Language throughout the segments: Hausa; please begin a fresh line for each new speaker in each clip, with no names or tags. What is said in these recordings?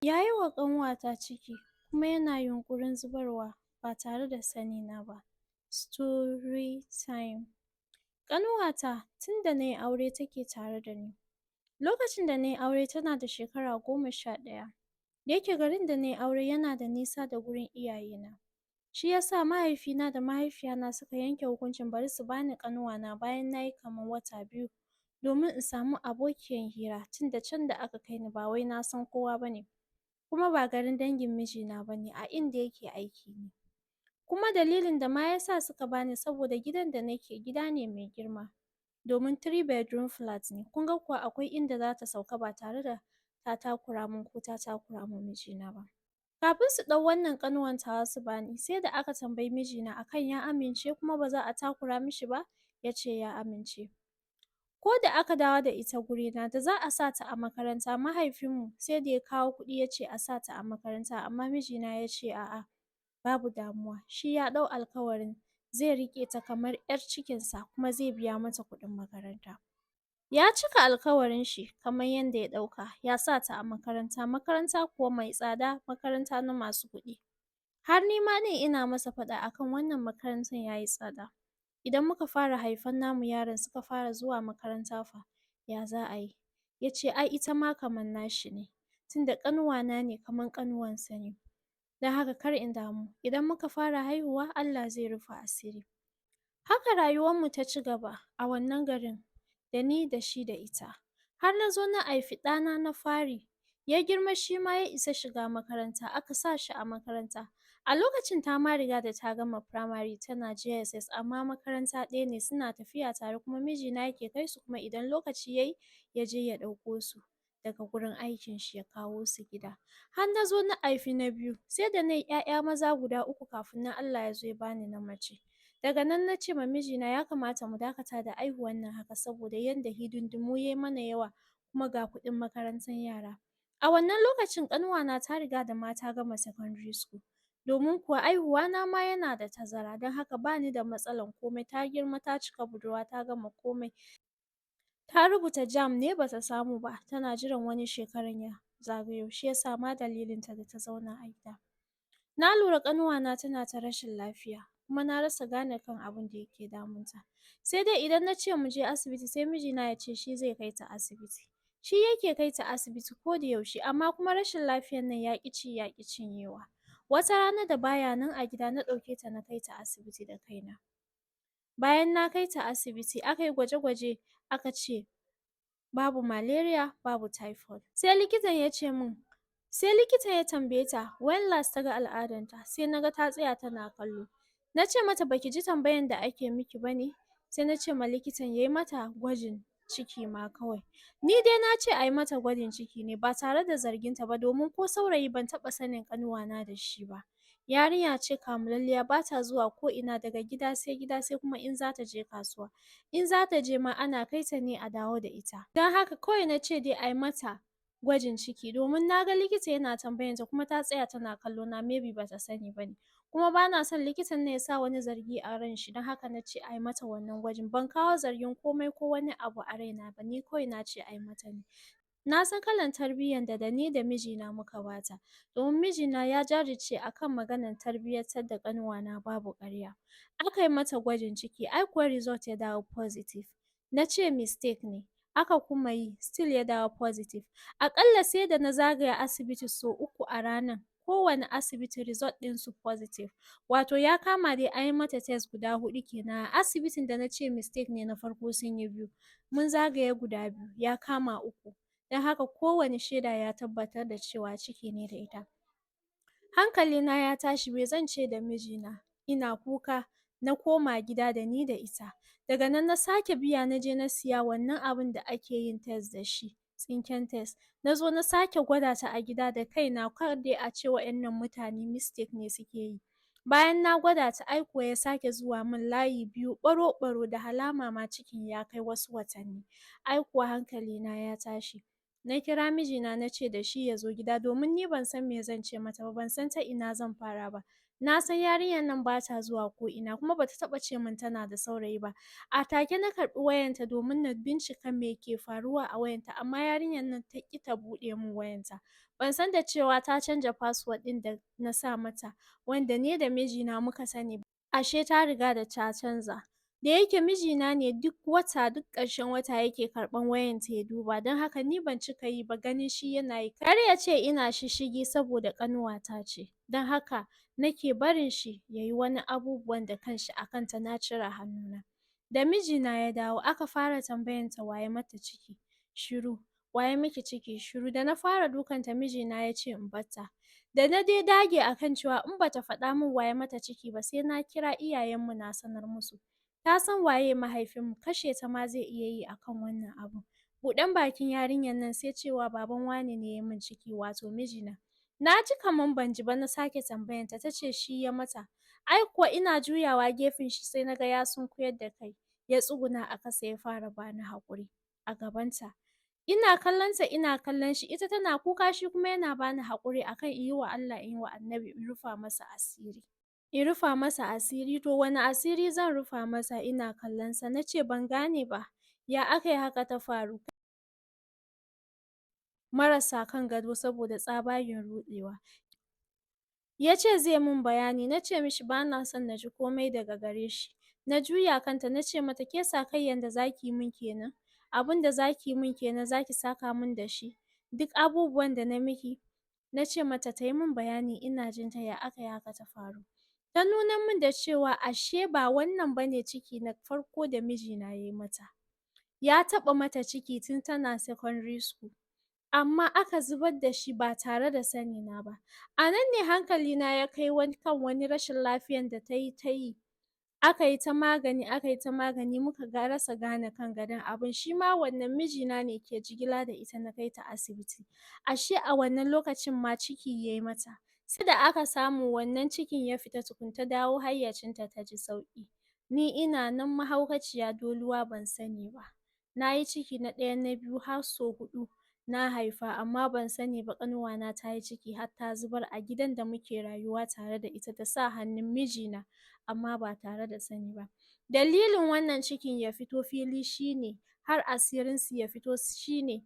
Ya yi wa ƙanwata ciki kuma yana yunƙurin zubarwa ba tare da sanina ba. Story time. Ƙanwata tun da na yi aure take tare da ni. Lokacin da na yi aure tana da shekara 11. Da yake garin da na yi aure yana da nisa da gurin iyayena. Shi ya sa mahaifina da mahaifiyana suka yanke hukuncin bari su ba ni ƙanwana bayan na yi kamar wata 2 domin in samu abokiyar hira tunda can da aka kai ni ba wai na san kowa ba ne. Kuma ba garin dangin mijina ba ne, a inda yake aiki ne. Kuma dalilin da ma ya sa suka bani saboda gidan da nake gida ne mai girma. Domin 3 bedroom flat ne, kun ga kuwa akwai inda za ta sauka ba tare da ta takura min ko ta takura ma mijina ba. Kafin su ɗau wannan ƙanuwan tawa su bani, sai da aka tambayi mijina akan ya amince kuma ba za a takura mishi ba, ya ce ya amince. Ko da aka dawo da ita gurina da za a sa ta a makaranta mahaifinmu sai da ya kawo kuɗi ya ce a sa ta a makaranta amma mijina ya ce a'a babu damuwa shi ya ɗau alkawarin zai riƙe ta kamar 'yar cikinsa kuma zai biya mata kuɗin makaranta. Ya cika alkawarin shi kamar yadda ya ɗauka ya sa ta a makaranta, makaranta kuwa mai tsada, makaranta na masu kuɗi. Har ni ma ɗin ina masa faɗa akan wannan makarantar ya yi tsada. Idan muka fara haifan namu yaran suka fara zuwa makaranta fa ya za a yi? Ya ce ai ita ma kamar nashi ne, tunda ƙanuwana ne kamar ƙanuwansa ne. Don haka kar in damu, idan muka fara haihuwa Allah zai rufa asiri. Haka rayuwarmu ta ci gaba a wannan garin da ni da shi da ita. Har na zo na haifi ɗana na fari, ya girma shi ma ya isa shiga makaranta aka sa shi a makaranta. A lokacin ta ma riga da ta gama firamare tana JSS amma makaranta ɗaya ne suna tafiya tare kuma mijina yake kai su kuma idan lokaci ya yi ya je ya ɗauko su daga gurin aikin shi ya kawo su gida. Har na zo na haifi na biyu, sai da na yi ‘ya'ya maza guda 3 kafin nan Allah ya zo ya bani na mace. Daga nan na ce ma mijina ya kamata mu dakata da haihuwan nan haka saboda yanda hidindimu ya yi mana yawa kuma ga kuɗin makarantar yara. A wannan lokacin ƙanuwana ta riga da ma ta gama secondary school. Domin kuwa haihuwana ma yana da tazara don haka ba ni da matsalan komai ta girma ta cika budurwa ta gama komai. Ta rubuta JAMB ne ba ta samu ba tana jiran wani shekaran ya zagayo shi ya sa ma dalilinta da ta zauna a gida. Na lura ƙanuwana tana ta rashin lafiya kuma na rasa gane kan abin da yake damunta. Sai dai idan na ce mu je asibiti sai mijina ya ce shi zai kai ta asibiti. Shi yake kai ta asibiti ko da yaushe amma kuma rashin lafiyan nan ya ƙi ci ya ƙi cinyewa. Wata rana da baya nan a gida na ɗauke ta na kai ta asibiti da kaina. Bayan na kai ta asibiti aka yi gwaje-gwaje aka ce babu malaria babu typhoid. Sai likitan ya ce min sai likitan ya tambaye ta when last ta ga al'adanta sai na ga ta tsaya tana kallo. Na ce mata baki ji tambayan da ake miki ba ne? Sai na ce ma likitan ya yi mata gwajin ciki ma kawai. Ni dai na ce a yi mata gwajin ciki ne ba tare da zarginta ba domin ko saurayi ban taɓa sanin ƙanuwana da shi ba. Yarinya ce kamulalliya ba ta zuwa ko ina daga gida sai gida sai kuma in za ta je kasuwa. In za ta je ma ana kai ta ne a dawo da ita. Don haka kawai na ce dai a yi mata gwajin ciki domin na ga likita yana tambayanta kuma ta tsaya tana kallo na maybe ba ta sani ba ne. Kuma ba na son likitan nan ya sa wani zargi a ran shi don haka na ce a yi mata wannan gwajin. Ban kawo zargin komai ko wani abu a raina ba ni kawai na ce a yi mata ne. Na san kalan tarbiyyan da ni da mijina muka bata. Domin mijina ya jajirce a kan maganan tarbiyyantar da ƙanuwana babu ƙarya. Aka yi mata gwajin ciki ai kuwa result ya dawo positive. Na ce mistake ne. Aka kuma yi still ya dawo positive. Aƙalla sai da na zagaya asibiti sau 3 a ranan. Kowane asibiti result ɗinsu positive. Wato ya kama dai an yi mata test guda 4 kenan. A asibitin da na ce mistake ne na farko sun yi 2. Mun zagaye guda 2 ya kama 3. Don haka kowane shaida ya tabbatar da cewa ciki ne da ita. Hankalina ya tashi me zan ce da mijina? Ina kuka na koma gida da ni da ita. Daga nan na sake biya na je na siya wannan abun da ake yin test da shi, tsinken test. Na zo na sake gwada ta a gida da kaina kar dai a ce wa'innan mutane mistake ne suke yi. Bayan na gwada ta ai kuwa ya sake zuwa min layi 2 ɓaro-ɓaro da alama ma cikin ya kai wasu watanni. Ai kuwa hankalina ya tashi. Na kira mijina na ce da shi ya zo gida domin ni ban san me zan ce mata ba, ban san ta ina zan fara ba. Na san yarinyar nan ba ta zuwa ko'ina kuma ba ta taɓa ce min tana da saurayi ba. A take na karɓi wayanta domin na bincika me ke faruwa a wayanta, amma yarinyar nan ta ƙi ta buɗe min wayanta. Ban san da cewa ta canja password ɗin da na sa mata, wanda ni da mijina muka sani ba. Ashe ta riga da ta canza. Da yake mijina ne duk wata, duk ƙarshen wata yake karɓan wayanta ya duba, don haka ni ban cika yi ba ganin shi yana yi. Kar ya ce ina shishshigi saboda ƙanuwata ce, don haka nake barin shi ya yi wani abubuwan da kanshi a kanta, na cire hannuna. Da mijina ya dawo aka fara tambayanta wa ya mata ciki, shiru, wa ya miki ciki, shiru. Da na fara dukanta mijina ya ce in barta. Da na dai dage a kan cewa in bata faɗa min wa ya mata ciki ba sai na kira iyayenmu na sanar musu. Ta san waye mahaifinmu, kashe ta ma zai iya yi a kan wannan abun. Buɗan bakin yarinyar nan sai cewa baban wane ne ya min ciki, wato mijina. Na ji kaman ban ji ba na sake tambayanta, ta ce shi ya mata. Ai kuwa ina juyawa gefen shi sai na ga ya sunkuyar da kai, ya tsuguna a kasa ya fara bani haƙuri a gabanta. Ina kallonta ina kallon shi, ita tana kuka shi kuma yana bani haƙuri akan in yi wa Allah in yi wa Annabi in rufa masa asiri. In rufa masa asiri, to wane asiri zan rufa masa ina kallonsa? Na ce ban gane ba, ya aka yi haka ta faru? Marasa kan gado saboda tsabagen ruɗewa. Ya ce zai min bayani, na ce mishi ba na son na ji komai daga gare shi. Na juya kanta na ce mata ke sakayyan da za ki yi min kenan? Abin da za ki yi min kenan za ki saka min da shi? Duk abubuwan da na miki? Na ce mata ta yi min bayani ina jin ta, ya aka yi haka ta faru. Ta nuna min da cewa ashe ba wannan ba ne ciki na farko da mijina ya yi mata. Ya taɓa mata ciki tun tana secondary school. Amma aka zubar da shi ba tare da sanina ba. A nan ne hankalina ya kai kan wani rashin lafiyan da ta yi ta yi. Aka yi ta magani, aka yi ta magani, muka rasa gane kan gadon abin. Shi ma wannan mijina ne ke jigila da ita na kai ta asibiti. Ashe a wannan lokacin ma ciki ya yi mata. Sai da aka samu wannan cikin ya fita tukun ta dawo hayyacinta ta ji sauƙi. Ni ina nan mahaukaciya doluwa ban sani ba. Na yi ciki na ɗaya, na biyu har sau huɗu na haifa, amma ban sani ba ƙanuwana ta yi ciki har ta zubar a gidan da muke rayuwa tare da ita da sa hannun mijina, amma ba tare da sani ba. Dalilin wannan cikin ya fito fili shine har asirinsu ya fito shine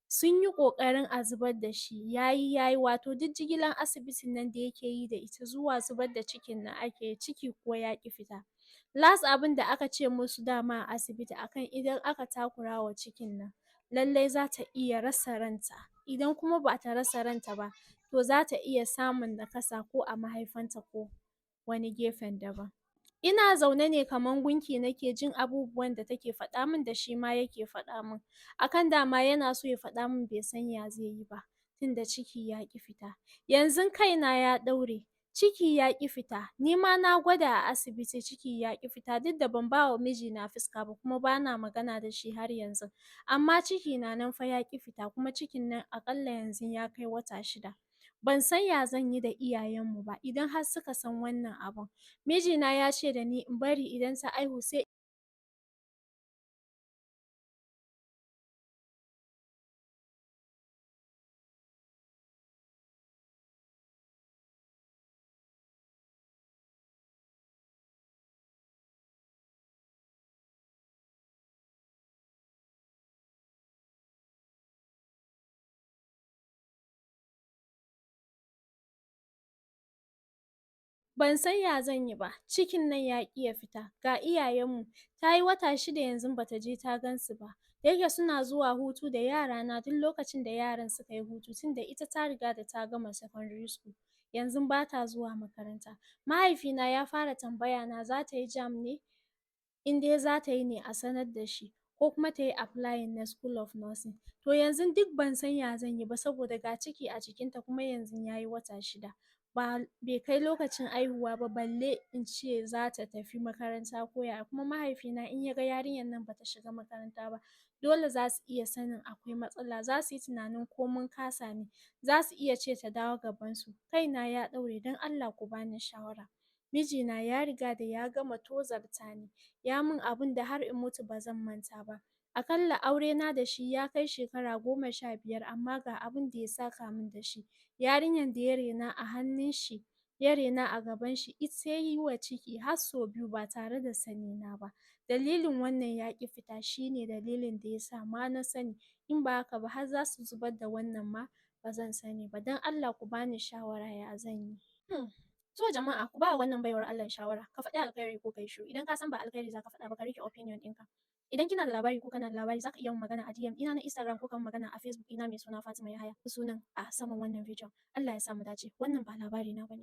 sun yi ƙoƙarin a zubar da shi, ya yi ya yi, wato duk jigilan asibitin nan da yake yi da ita zuwa zubar da cikin nan ake yi, ciki kuwa ya ƙi fita. Last abin da aka ce musu dama a asibiti akan idan aka takura wa cikin nan, lallai za ta iya rasa ranta. Idan kuma ba ta rasa ranta ba, to za ta iya samun nakasa ko a mahaifanta ko wani gefen daban. Ina zaune ne kaman gunki nake jin abubuwan da take faɗa min da shi ma yake faɗa min. Akan dama yana so ya faɗa min bai san ya zai yi ba, tunda ciki ya ƙi fita. Yanzu kaina ya ɗaure, ciki ya ƙi fita, ni ma na gwada a asibiti ciki ya ƙi fita, duk da ban ba wa mijina fuska ba kuma ba na magana da shi har yanzu. Amma ciki na nan fa ya ƙi fita, kuma cikin nan aƙalla yanzu ya kai wata 6. Ban san ya zan yi da iyayenmu ba idan har suka san wannan abun. Mijina ya ce da ni in bari idan ta aihu sai ban san ya zan yi ba, cikin nan ya ƙi ya fita, ga iyayenmu, ta yi wata 6 yanzu ba ta je ta gan su ba. Da yake suna zuwa hutu da yarana duk lokacin da yaran suka yi hutu, tunda ita ta riga da ta gama secondary school. Yanzu ba ta zuwa makaranta. Mahaifina ya fara tambaya na za ta yi JAMB ne? In dai za ta yi ne a sanar da shi, ko kuma ta yi applying na school of nursing. To yanzu duk ban san ya zan yi ba saboda ga ciki a jikinta kuma yanzu ya yi wata 6. Ba bai kai lokacin aihuwa ba balle in ce za ta tafi makaranta ko yaya, kuma mahaifina in ya ga yarinyar nan ba ta shiga makaranta ba, dole za su iya sanin akwai matsala, za su yi tunanin ko mun kasa ne, za su iya ce ta dawo gabansu. Kaina ya ɗaure, don Allah ku bani shawara. Mijina ya riga da ya gama tozarta ni, ya min abin da har in mutu ba zan manta ba. Aƙalla aurena da shi ya kai shekara 15, amma ga abin da ya saka min da shi. Yarinyar da ya raina a hannun shi. Ya raina a gabanshi ita ya yiwa ciki har sau biyu ba tare da sanina ba. Dalilin wannan ya ƙi fita shi ne dalilin da ya sa ma na sani, in ba haka ba har za su zubar da wannan ma ba zan sani ba. Don Allah ku ba ni shawara ya zan yi. To jama'a, ku ba wa wannan baiwar Allahn shawara, ka faɗi alkhairi ko ka yi shiru. Idan ka san ba alkhairi za ka faɗa ba, ka riƙe opinion ɗinka. Idan kina da labari ko kana da labari, za ka iya yin magana a DM ɗina na Instagram ko ka min magana a Facebook ɗina mai suna Fatima Yahaya, sunan a saman wannan bidiyon. Allah ya sa mu dace. Wannan ba labari na bane.